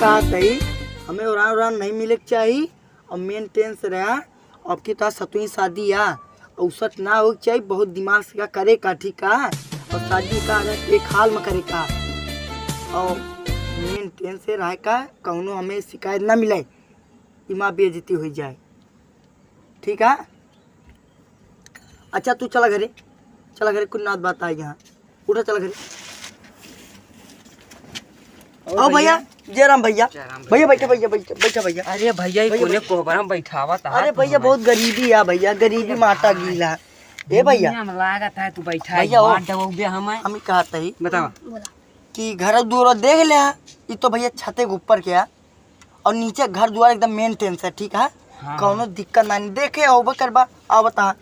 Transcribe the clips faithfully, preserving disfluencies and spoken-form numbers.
बात है, हमें उड़ान उड़ान नहीं मिले के चाही। और मेंटेनेंस रहा, आपकी तो सतवीं शादी आ, औसत ना हो के चाही, बहुत दिमाग से का करे का, ठीक है? और शादी का है, एक हाल में करे का, और मेंटेनेंस से रहे का, कौनो हमें शिकायत ना मिले, इमा बेइज्जती हो जाए, ठीक है? अच्छा, तू चला घरे, चला घरे, कुछ नात बात आ यहाँ, उठा, चला घरे। और आओ भैया, जय राम भैया। जय राम भैया, भैया। बैठे भैया, बैठे, बैठे भैया। अरे भैया, ये भैया, कोने बैठे। कोहबर में बैठावा था भैया, बहुत गरीबी है भैया, गरीबी माटा गीला। ए भैया। दुनिया में लागत है तू बैठा भैया, है, ओ। मार दबोगे हमें। हम ही कहत ही बतावा। कि घर दुआर देख ले, ई तो भैया छते के ऊपर के है। और नीचे घर दुआर एकदम मेंटेनेंस है, ठीक है? हाँ। कौनो दिक्कत ना, नहीं देखे होबे करबा। अब बता। हाँ,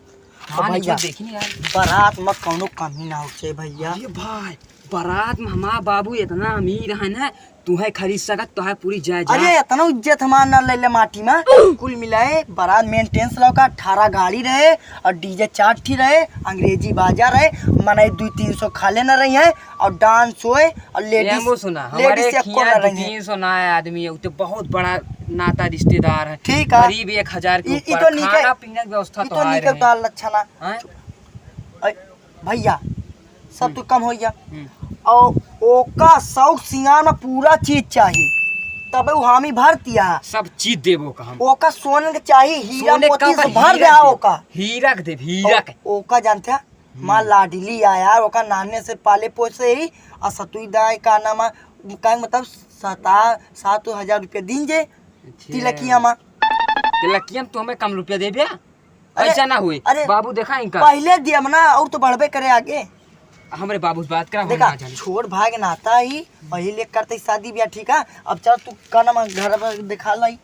अब नहीं, भैया, देखी नहीं यार। बारात में कौनो कमी ना हो चाहिए भैया। अरे भाई, बारात में हमार बाबू इतना अमीर है ना, तुहे खरीद सकत, तुहे पूरी जायदाद। अरे इतना इज्जत हमार ना ले ले माटी में। कुल मिलाए बारात मेंटेनेंस लौका अठारह गाड़ी रहे और डीजे चार ठी रहे, अंग्रेजी बाजा रहे, मनाई दुई तीन सौ खाले ना रही है। और डांस होए और लेडीज, एमो सुना, लेडीज हमारे से एको खियाँ ना दो रही है। तीन सौ ना है आदमी, उ तो बहुत बड़ा नाता रिश्तेदार है। ठीक है। करीब एक हजार के ई, ई ऊपर। तो नीके, खाना पीना की व्यवस्था ई तो तो हाय नीके रहे। उतार लच्छा ना। हैं? अ, भैया, सब हम्म। तो कम हो गया। हम्म। और ओका शौक सिंगार में पूरा चीज चाहिए, तबे उ हामी भरतिया। सब चीज देबो का हम। ओका सोने के चाहिए, हीरा सोने मोती का से भर हीरा दे के देब। ओका। हीरा के देब, हीरा के। ओ-, ओका जानते हैं? हम्म। माँ लाडली आ यार, ओका नाने से पाले पोसे ही, आ सतुई दाई का नाम है, का मतलब सता-, सात हजार रुपया दिन जे, अच्छा। तिलकिया माँ। तिलकिया में तू हमें कम रुपया देबे? अरे, ऐसा ना हुई। अरे, बाबू देखा इनका। पहले दिया ना, और तो बढ़बे करे आगे। हमरे बाबू से बात करा, हम देखा, ना जाने। छोट भाई के नाता ही, पहले करते ही शादी ब्याह, ठीक है? अब चल तू का नाम है, घर पर दिखा लाई।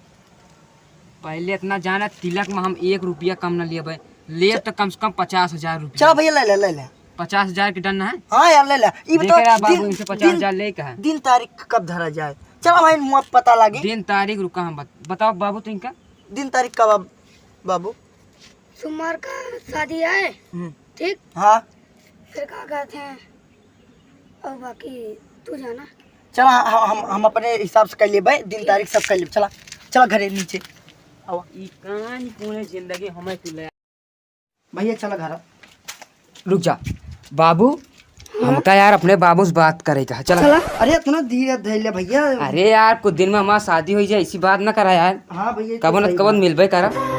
पहले इतना जाना, तिलक में हम एक रुपया कम न लेबे, लेब तो कम से कम पचास हजार रुपया। चलो भैया, ले ले, ले ले। पचास हजार के डन है? हाँ यार, ले ले। ई देखे बताओ, रहा बाबू, दिन, इनसे पचास हजार दिन, ले कहा। दिन तारीख कब धरा जाए? चलो भाई, मुआ पता लागे। दिन तारीख रुका, हम बत-, बताओ बाबू, तो इनका दिन तारीख कब अब बाबू? सोमवार का शादी है, हम्म। ठीक? हाँ। फिर का कहते हैं, और बाकी तू जाना। चला, हम, हम, हम अपने हिसाब से कर लेबे, दिन तारीख सब कर लेबे। चला, चला घरे नीचे। आवा। ई कहानी पूरे जिंदगी हमें तू ले। भैया, चला घर। रुक जा बाबू, हाँ? हमका यार अपने बाबू से बात करे का है, चला। चला। अरे, इतना धीरे धैले भैया। अरे यार, कुछ दिन में हमार शादी हो जाए, ऐसी बात ना करा यार। हाँ भैया, कबो तो न सही कबो बात। मिलबे करा।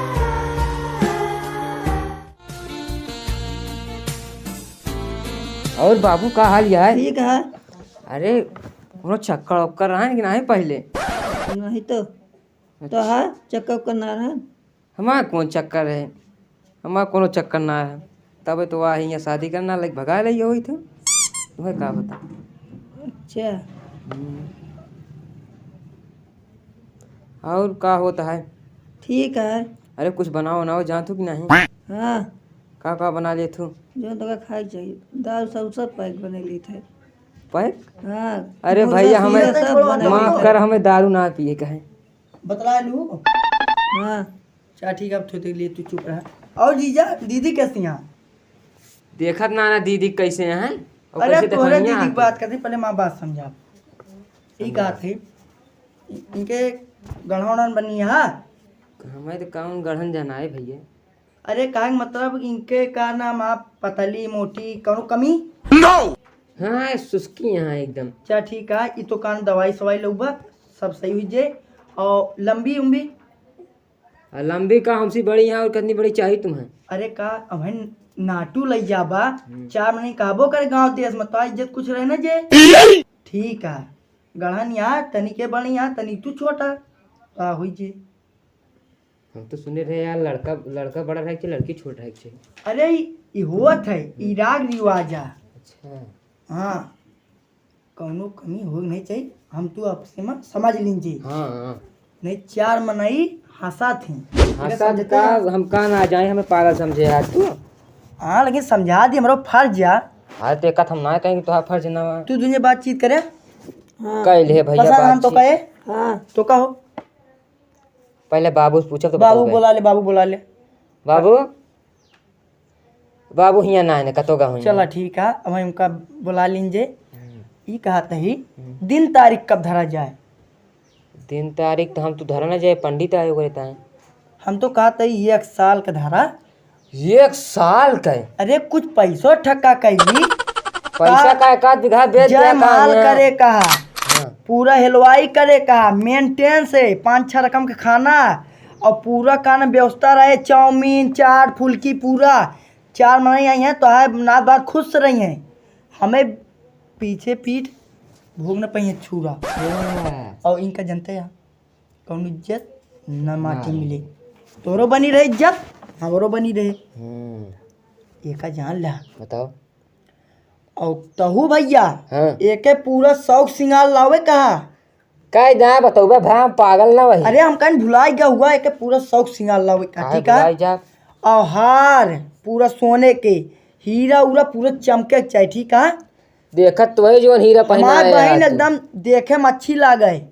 और बाबू, का हाल यार? ठीक है। अरे, कोनो चक्कर उक्कर रहा है कि नहीं पहले? नहीं तो। अच्छा। तो हाँ, चक्कर उक्कर ना रहा। हमार कौन चक्कर है? हमार कोनो चक्कर ना है। तबे तो वह यहाँ शादी करना लग भगा ले होई तो। तुम्हें का पता? अच्छा। हम्म। और का होता है? ठीक है। अरे, कुछ बनाओ बनाओ, जानत हो कि नहीं? हाँ। का का बना लेत हो? जो तोका खाए के चाहिए। दाल सब, सब पैक बना लेत है। पैक? हाँ। अरे भूसा भैया, हमें सूसा सब बना माफ लेत है। कर, हमें दारू ना पिए के है। बतला लू। हाँ। अच्छा, ठीक है, अब थोड़ी देर लिए तू चुप रह। और जीजा, दीदी कैसी हैं? देखत ना, ना दीदी कैसे हैं और अरे, कैसे तोहरे देखनिया दीदी की आके। बात करते, पहले माँ बात समझा। ई समझा। कहा थी, इनके गढ़ौड़न बनी है? हमें तो कौन गढ़न जाना है भैया? अरे, कहा के मतलब, इनके का नाम आप पतली मोटी, कौनो कमी? हाँ, सुस्की यहाँ एकदम। अच्छा, ठीक है, ई तो कान दवाई सवाई लउबा, सब सही हुई जे। और लंबी उम्बी? आ, लंबी का, हमसे बड़ी यहाँ और कितनी बड़ी चाहिए तुम्हें? अरे का, अबहिन नाटू लइ जाबा, हम्म। चार महीने कहबो करे गाँव देश में, तो इज्जत कुछ रहे ना जे। ठीक है, गढ़न यहाँ तनी के बड़ी यहाँ, तनी तू छोटा, तो हुई जे। हम तो सुने रहे यार, लड़का, लड़का बड़ा रहे कि लड़की छोट रहे के चाहिए। अरे, ई, ई होत है, ई राग रिवाज है। अच्छा। हाँ, कौनो कमी हो नहीं चाहिए, हम तू आपसे में समझ लीजिए। हाँ, हाँ। नहीं, चार मनई हंसा थी। हंसा समझते का, हैं? हम का ना जाए, हमें पागल समझे यार तू। हाँ, लेकिन समझा दी, हमरो फर्ज है। हाँ, तो एक हम ना कहेंगे, तुम्हारा फर्ज ना हुआ। तू दुनिया बातचीत करे? हाँ। कह ले भैया पसंद हम तो बातचीत। कहे? हाँ। तो कहो। पहले बाबू से पूछब तो बाबू बताओगे। बुला ले, बाबू बुला ले। बाबू, बाबू हियाँ ना है, कतो गा हुई चला हैं। ठीक है, अब हम उनका बुला लीन जे। हम्म। ई कहत ही, हम्म। दिन तारीख कब धरा जाए? तीन तारीख तो हम तो धरा ना जाए, पंडित आए ओकरे ताए। हम तो कहत हई एक साल का धरा। एक साल का? अरे कुछ पैसो ठक्का कैली। पैसा का? का एक आध बीघा बेच दिया का जयमाल यहाँ? करे का। हाँ। पूरा हलवाई करे का, maintenance है, पाँच छह रकम के खाना और पूरा का न व्यवस्था रहे, चाउमीन, चाट, फुल्की, पूरा। चार मनई आई हैं तो है नात बात खुश रही हैं। हमें पीछे पीठ भोग न पाई है छूरा। हाँ। और इनका जनते हैं कौन इज्जत न माटी ना मिले। तोरो बनी रहे इज्जत, हमरो बनी रहे। हम्म। एका जान ला। बताओ। और तहू भैया, हाँ। एके पूरा शौक सिंगार लावे कहा। काहे ना बतौबे भाई, हम पागल ना वही। अरे हम कहीं भुलाई गया हुआ, एके पूरा शौक सिंगार लावे कहा, काहे ठीक है? भुलाई जा? और हार पूरा सोने के, हीरा उरा पूरा चमके के चाही, ठीक है? देखत तो है जौन हीरा पहनाए हमार बहिन है तू। एकदम देखे में अच्छी लागे।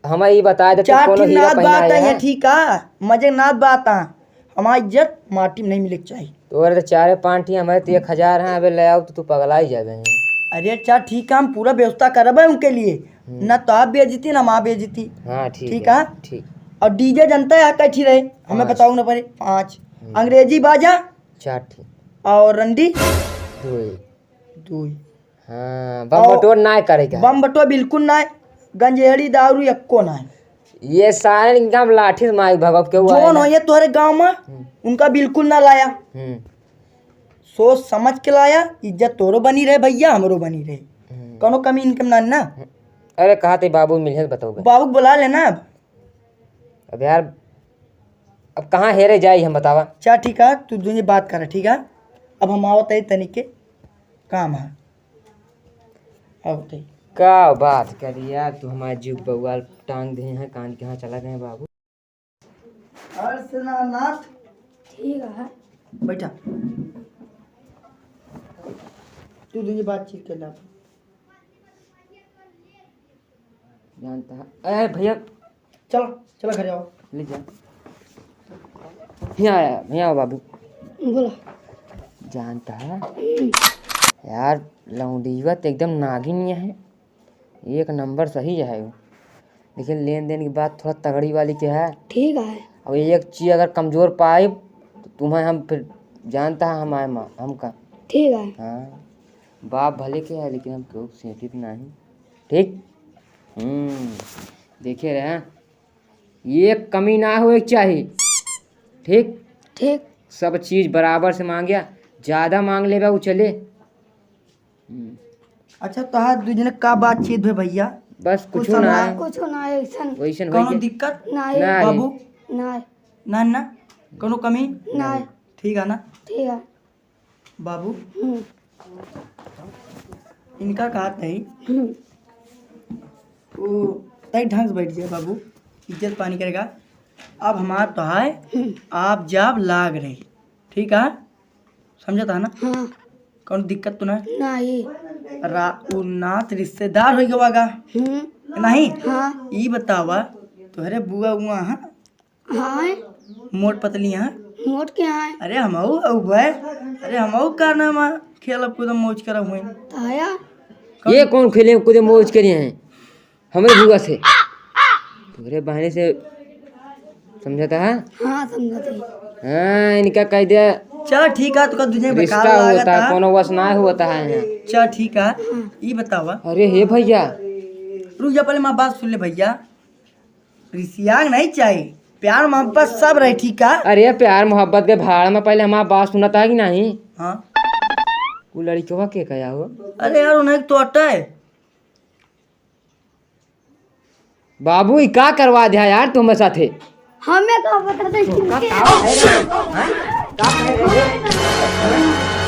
हमें ई बता दे, तू चार कोनो ठी हीरा नात बात पहनाए है, है? ठीक है, मजे नात बात है। हमार इज्जत माटी में नहीं मिले के चाही। तोरे तो चारे पाँच ठी, हमारे तो एक हजार हैं, अबे ले आओ तो तू पगला ही जाबे हैं। अरे अच्छा ठीक है, हम पूरा व्यवस्था करबे उनके लिए, हम्म। ना तो आप बेइज्जती ना हमार बेइज्जती। हाँ, ठीक ठीक है, है? ठीक। और DJ जनता है कैठी रहे, हमें पाँच। बताओ ना पड़े, पाँच। हम्म। अंग्रेजी बाजा चार ठी। और रंडी दुई। दुई। हाँ, बम और बटोर ना करेगा। बम बटोर बिल्कुल ना, गंजेड़ी दारू एक्को ना। ये सारे एकदम लाठी से मार भगव के हुआ है जौन ना। हो ये तोहरे गाँव में, हम्म। उनका बिल्कुल ना लाया। हम्म। सोच समझ के लाया, इज्जत तोरो बनी रहे भैया, हमरो बनी रहे। हम्म। कौनो कमी इनकम ना ना। अरे कहा ते बाबू मिले तो बताओ बे। बाबू को बुला लेना अब। अब यार, अब कहाँ हेरे जाई हम बतावा? अच्छा ठीक है, तू दुनिया बात कर, ठीक है? अब हम आवत है तनिक के काम है। आवत है। का बात करी यार, तू हमार जीव बउआ टांग दे हैं, कान के यहाँ चला गए बाबू। अर्चनानाथ। ठीक है। बैठा। तू दुनिया बातचीत कर ला। जानता है। ए भैया। चलो, चलो घर जाओ। ले जा। यहाँ आया, यहाँ आओ बाबू। बोला। जानता है? हम्म। यार, लौंडिया तो एकदम नागिन है। एक नंबर सही है वो। लेकिन लेन देन की बात थोड़ा तगड़ी वाली के है। ठीक है। और एक चीज अगर कमजोर पाइब, तो तुम्हें हम फिर जानता है, हम आए मा-, हमका। ठीक है। हाँ। बाप भले के है, लेकिन हम केहू सेटित नहीं। ठीक? हम्म, देखे रहे, एक कमी ना होए के चाही। ठीक? ठीक। सब चीज बराबर से मांग्या, ज्यादा मांग लेबा उ चले। हम्म। अच्छा, तोहार दू जने का बातचीत भे भैया? बस कुछ कुछ ना समझा? है। कुछ ना है, ऐसन। वैसन कौनो होई के? दिक्कत? ना है। ना है। बाबू? ना है। ना, ना? कौनो कमी? ना है। ठीक है ना? ठीक है। बाबू, हम्म। इनका कहत है, हम्म। वो तय ढंग से बैठ जाए बाबू, इज्जत पानी करेगा। अब हमार तो है, हम्म। आप जाब लाग रही, ठीक है? समझता है ना? हाँ। कौन दिक्कत तो ना? नहीं। रा-, उ नात रिश्तेदार हो गवा गा। हम्म। नहीं? हाँ। ई बतावा, तोहरे बुआ उआ हाँ? हाँ। मोट पतली हाँ? मोट के हाँ? अरे हमहू अउ बे। अरे हमहू का नाम है? खेलब कूदब मौज करब हुई। ताया? ये कौन खेले कूदे मौज करिए हैं? हमरे बुआ से। तोहरे बहाने से समझता है? हाँ, समझता है। हाँ, इनका कह दे। चल ठीक है, तो का तुझे बेकार रिश्ता होता है, लागता। कोनो वस ना होता है यहाँ। चल ठीक है, हाँ। ई बतावा। अरे हे भैया। रुक जा, पहले माँ बात सुन ले भैया। रिसियाक नहीं चाहिए, प्यार मोहब्बत सब रहे, ठीक है? अरे प्यार मोहब्बत के भाड़ में पहले हमार बात सुनता है कि नहीं? हाँ। वो लड़कवा के कया हो? अरे यार, उन्हें तो अट्टा है। बाबू, ई का करवा दिया यार तुम्हें साथे? हमें का पता था कि का, का है रे? हैं? का है रे?